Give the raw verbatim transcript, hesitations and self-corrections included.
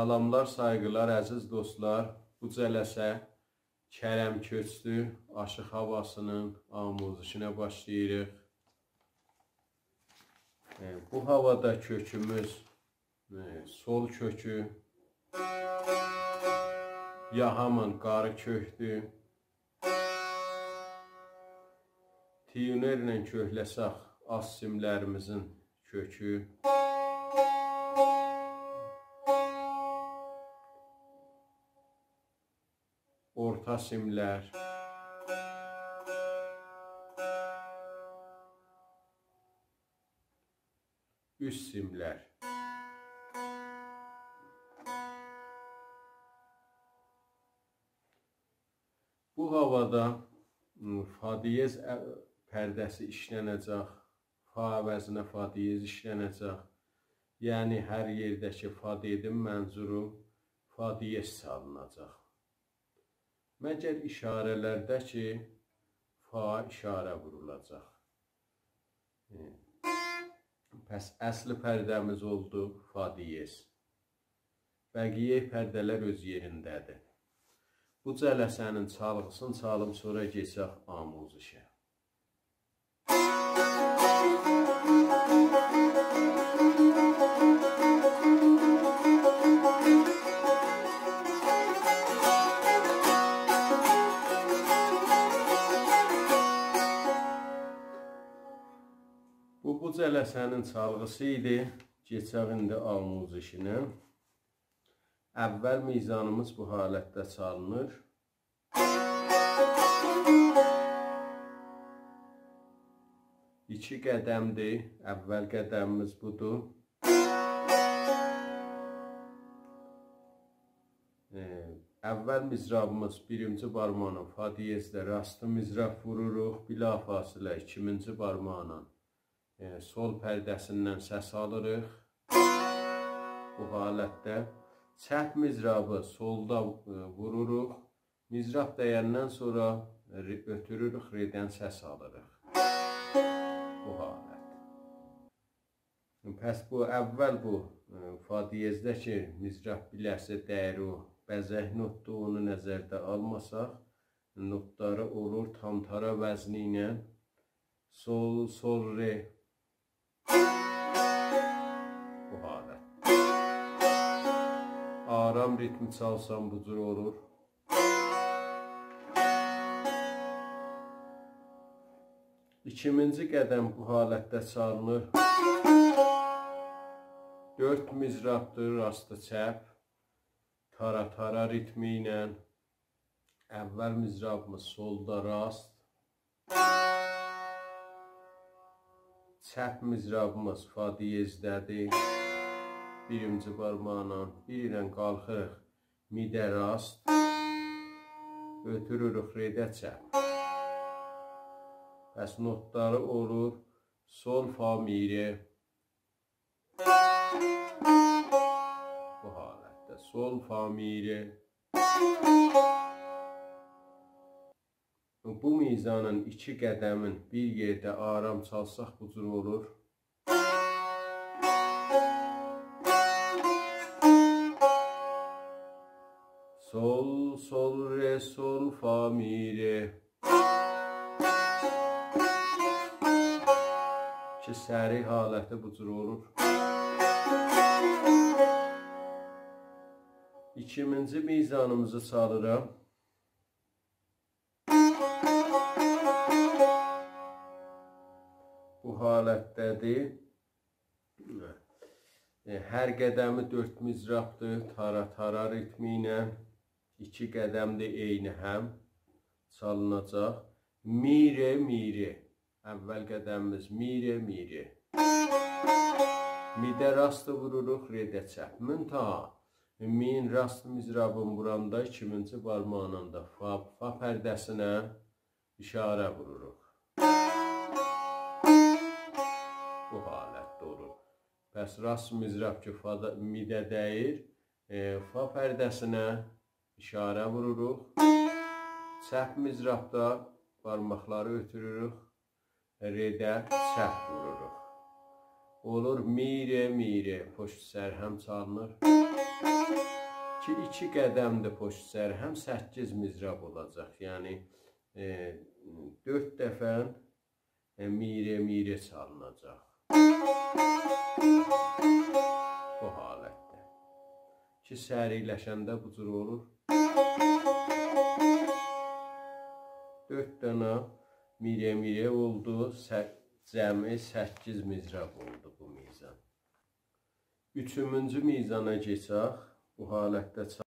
سلاملار، سایغیلار، عزیز دوستلار. بو جلسه کرم کؤچدو آشیق هاواسی‌نین آموزشینه باشلاییریق. ائ، بو هاوادا کؤکوموز، ائ، سول کؤکو، یا هامان قاری کؤکدور. تیونرله کؤکله‌سک، آلت سیملریمیزین کؤکو، اورتا سیملر، اوست سیملر. بو هاوادا، م، فا دیز ا-، پرده‌سی ایشلنه‌جک، فا عوضینه فا دیز ایشلنه‌جک. یعنی، هر یئرده کی فا دئدیم، منظوروم فا دیز چالیناجاق. مگر اشاره‌لرده کی فا اشاره وورولاجاق. ائ، پس اصلی پرده‌میز اولدو فا دیز. بقیه پرده‌لر اؤز یئرینده‌دیر. بو جلسه‌نین چالغیسینی چالیم، سونرا کئچک آموزشه. بو، بو جلسه‌نین چالغیسی ایدی. کئچک ایندی آموزشینه. اول میزانیمیز بو حالتده چالینیر. ایکی قدمدیر. اول قدمیمیز بودور. ائ، اول مضرابیمیز بیرینجی بارماغینان فا دیزده راست مضراب ووروروق. بلافاصله ایکینجی بارماغینان، ائ، سول پرده‌سیندن سس آلیریق. بو حالتده چپ مضرابی سولدا، ائ، ووروروق. مضراب دیندن سونرا ر-، اؤتوروروک، رئدن سس آلیریق. بو حالت. پس بو اول بو، ائ، فا دیزده کی مضراب بیله‌سی دَییر، او بزک نوتدور، اونو نظرده آلماساق، نوتلاری اولور تانتارا وزنی ایله سول، سول، رئ. بو حالت. آرام ریتمی چالسام بو جور اولور. ایکینجی قدم بو حالتده چالینیر. دؤرد مضرابدیر، راست چپ. تارا تارا ریتمی ایله. اول مضرابیمیز سولدا راست. چپ مضرابیمیز فا دیزده‌دیر. بیرینجی بارماغینان بیر ایله قالخیریق می‌ده راست. اؤتوروروک رئده چپ. پس نوتلاری اولور سول، فا، می، رئ. بو حالتده سول، فا، می، رئ. بو میزانین ایکی قدمین بیر یئرده آرام چالساق بو جور اولور. سول، سول، رئ، سول، فا، می، رئ. کی سریع حالتی بو جور اولور. ایکینجی میزانیمیزی چالیرام. بو حالتده‌دیر. ائ، هر قدمی دؤرد مضرابدیر، تارا تارا ریتمی ایله. ایکی قدم ده عینی هم چالیناجاق. می، رئ، می، رئ. اول قدمیمیز می، رئ، می، رئ. می‌ده راست ووروروق، رئده چپ. منتها می‌نین راست مضرابین ووراندا ایکینجی بارماغینان دا فا، فا پرده‌سینه اشاره ووروروق. بو حالتده اولور. پس راست مضراب کی فادا، می‌ده دَییر، ائ، فا پرده‌سینه اشاره ووروروق. چپ مضرابدا بارماقلاری اؤتوروروک، رئده چپ ووروروق. اولور می، رئ، می، رئ. پشت سر هم چالینیر. کی، ایکی قدم‌دیر پشت سر هم، سککیز مضراب اولاجاق. یعنی، ائ، دؤرد دفعه، ائ، میره میره چالیناجاق. بو حالتده. کی، سریعلشنده بو جور اولور. دؤرد دنه میره میره اولدو، سه-، جمعی سککیز مضراب اولدو بو میزان. اوچومونجو میزانا کئچک. بو حالتده